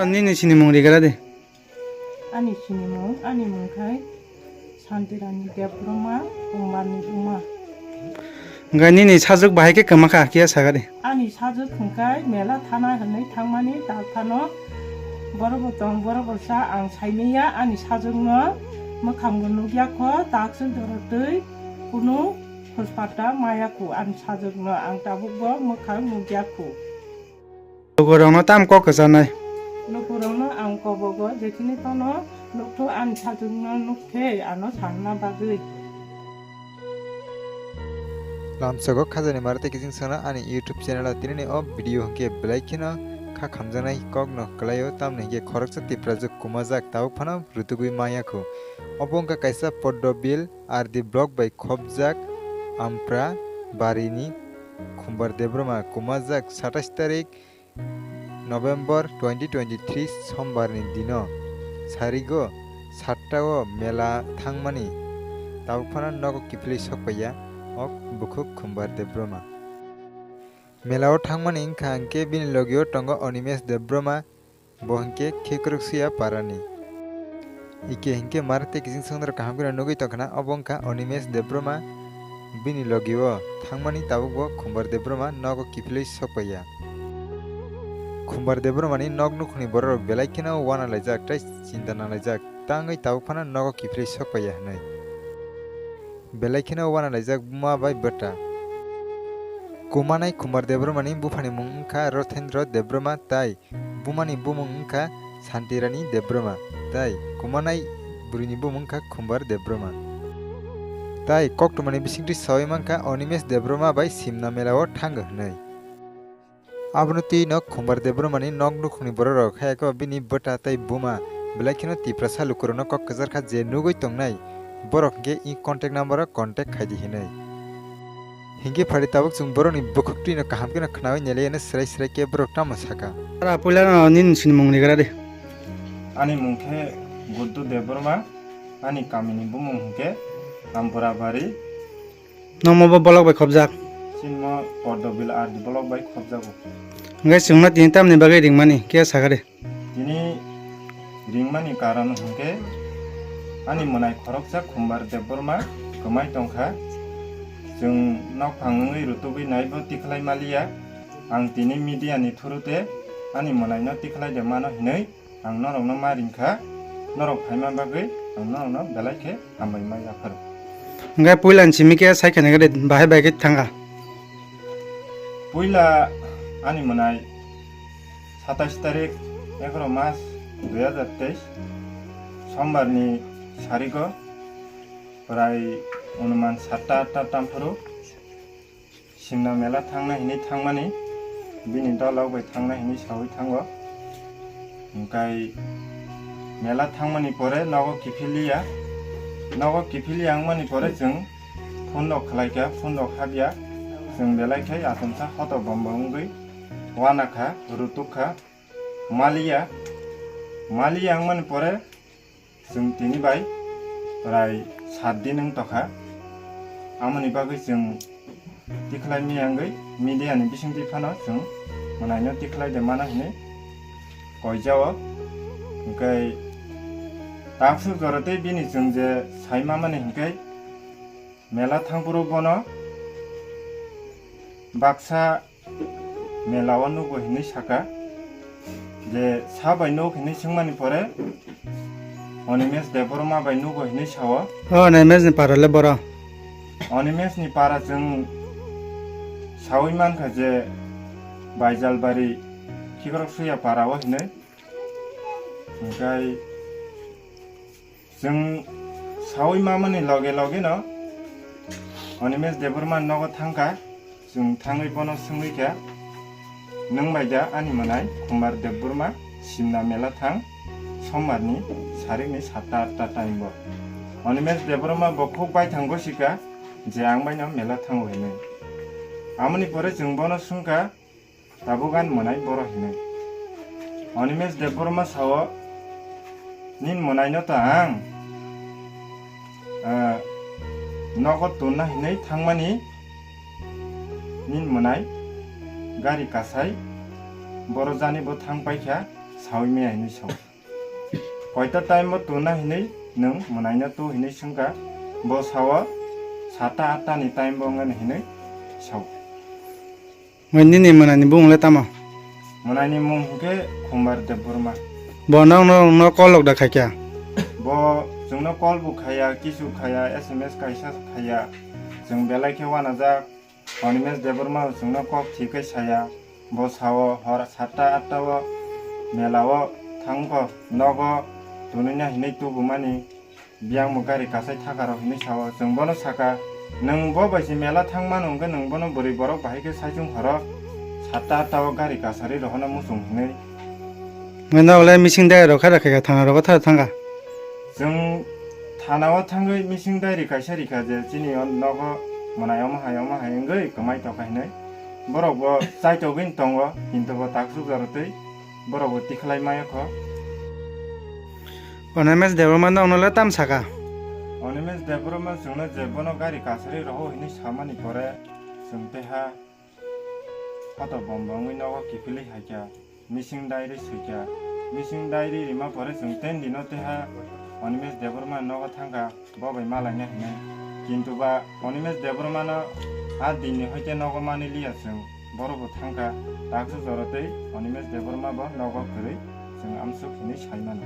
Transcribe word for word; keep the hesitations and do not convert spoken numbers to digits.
Nini sinimung rigra de. Ani sinimung, ani mung khai Santirani Debbarma, Kumbarni buma. Hingke nini sajwk bahai khe kwma kha, kiya saga de. Ani sajwk hingkai mela thana hinwi thangmani dalphano borok bo tong, borok bo cha ang saimanya ani sajwkno mwkhang bo nukya kho, takswk jora twi kunu. Hospatal maya khu ani sajwkno ang tabukbo mwkhang nukya khu. Lukurokno tam kok kwcharnai. Lukurokno ang kobogo jekhini phano nukthok ani sajwkno nukkhe ano sanna bagwi. Lamsogo khajani mara tei kiching sana ani YouTube channel o tinini o video hwnkhe belai kheno kha khamjaknai kokno kwlaio, tamni hwnkhe khoroksa Tiprajwk kumajak tabuk phano rutugwi maya khu. Obo wngkha kaisa Poddobil R D block bai khopjak Ampra barini Khumbar Debbarma, kumajak satais tarik November twenty twenty-three Sombarni dino sarigo satta o mela thangmani tabuk phano nogo kiphilwi sokpaiya o bukhuk Khumbar Debbarma. Mela o thangmani wngkha hwnkhe bini logio tongo Animesh Debbarma, bo hwnkhe Khikrok Suya parani. Ike hwnkhe mara tei kiching songdoro kaham kheno nugwi tongkhna, obo wngkha Animesh Debbarma. Bini logio thangmani tabukbo Khumbar Debbarma nogo kiphilwi sokpaiya. Khumbar Debbarmani nok nukhungni bororok belai kheno uana laijak tei chinta nanglaijak, tangwi tabuk phano nogo kiphilwi sokpaiya hwnwi. Belai kheno uana laijak buma bai bwta. Kumanai Khumbar Debbarmani buphani mung wngkha Rothendra Debbarma tai bumani bumung wngkha Santirani Debbarma tai kumanai bwrwini bumung wngkha Khumbar Debbarma. Tai koktwmani bisingtwi sawi mankha Animesh Debbarma bai simna mela o thango hwnwi. Abono twi no Khumbar Debbarmani nok nukhungni bororok, hayakhe bini bwta tei buma belai kheno Tiprasa lukurokno kok kwchar kha je nugwi tongnai borok hwnkhe i contact number o contact khaidi hinwi. Hingke phari tabuk chwng borokni bukhuk twino kaham kheno khnaui neleyano srai srai khe borok tamo saka. Ara puila no nini sinimung ni gara de. Ani mung khe Guddu Debbarma, ani kamini bumung hwnkhe Ampura Bari. Nomo bo bolok bai khobjak. Sinmo Pordobil R D bolok bai khobjago. Hingke chwngno tini tamni bagwi ringmani khe sakha de. Tini ringmani karon hwnkhe ani mwnai khoroksa Khumbar Debbarma kwmai tongkha. Chwng nokphang wngwi rutugwi naibo tikhlai maliya. Ang tini media ni thuru te ani mwnaino tikhlai de mano hinwi ang norokno ma ringkha. Norok phaima bagwi ang norokno belai khe hambai ma yaphar. Hingke puila ni simi khe sai khe nai de bahai bai khe thangkha. Puila ani mwnai satais tarik egaroh mas dui hazar teis Sombar ni sarigo prai onuman satta atta tamphuru Simna mela thangna hinwi thangmani bini dolok bai thangna hinwi sawi thango. Hingkai mela thangmani pore nogo kiphiliya, nogo kiphiliya wngmani pore chwng phone rok khlaikha, phone rok habya, chwng belai khai achomsa hoto bombo wngwi uanakha, rutukha. Maliya, maliya wngmani pore chwng tini bai prai sat din wng tokha. Amoni bagwi chwng tikhlai miyangwi media ni bisingtwi phano chwng mwnaino tikhlai de mano hinwi koijao. Hingkai takswk jora tei bini chwng je sai mamani hingkai mela thangphuru bono baksa mela o nugo hinwi saka je sa bai nuk hinwi swngmani pore Animesh Debbarma bai nugo hinwi sao. O Animesh ni para le boro. Animesh ni para chwng sawi mankha je Baijalbari Khikrok Suya para o hinwi. Hingkai Chwng sawi mamani loge loge no Animesh Debbarma nogo thangkha. Chwng thangwi bono swngwi kha, "Nwng bai da ani mwnai Kumar Debbarma simna mela thang sombarni sarikni satta atta time bo?" Animesh Debbarma bo khuk baithang gosika je ang baino mela thango hinwi. Amoni pore chwng bono swngkha, Tabuk ani mwnai boro hinwi. Animesh Debbarma sao, "Nini mwnaino ta ang, ah, nogo tonna hinwi thangmani nini mwnai gari kasai boro jani bo thang paikha, sawi maya hinwi sao. Koita time bo tuna hinwi nwng mwnaino tu hinwi swngkha, bo sao sata atta ni time bo wngani hinwi sao. Mwnai nini mwnani bumung le tamo? Mwnai ni mung hwnkhe Khumbar Debbarma. Bo nokno, no call lok da khaikya? Bo chwngno call bo khaya, kisu khaya, S M S kaisa khaya. Chwng belai khe wanajak. Animesh Debbarma chwngno kok thik khe saya. Bo sao hor satta atta o mela o thangkho, nogo tunui na hinwi tubumani. Biyang bo gari kasai thaka rok hinwi sao, chwng bono saka, "Nwng bo bai se mela thang mano hwnkhe nwng bono bwrwi borok bahai khe saichung horo satta atta o gari kasari rohorna muchung," hinwi. Mano le missing diary rok kha rokha thana rogo thara thangkha. Chwng thana o thangwi missing diary kaisa rikha je chini o nogo mwnai omo hai omo hai wngwi kwmai tongkha hinwi. Borok bo chaitogwi tongo, kintu bo taksuk jorotwi borok bo tikhlai maya kho. Animesh Debbarma nokno le tam saka? Animesh Debbarma chwngno je bono gari kasari roho hinwi samani pore chwng teha photo bom bongwi nogo kiphilwi haikha, missing diary swikha. Missing diary rima pore chwng ten dino teha Animesh Debbarma nogo thangkha. Bo bai malaina hinwi. Kintu ba Animesh Debbarmano a dinni hoite nogo mani liya chwng. Borok bo thangkha, taksu jorotwi Animesh Debbarma bo nogo kwrwi chwng amsuk hinwi sai mano.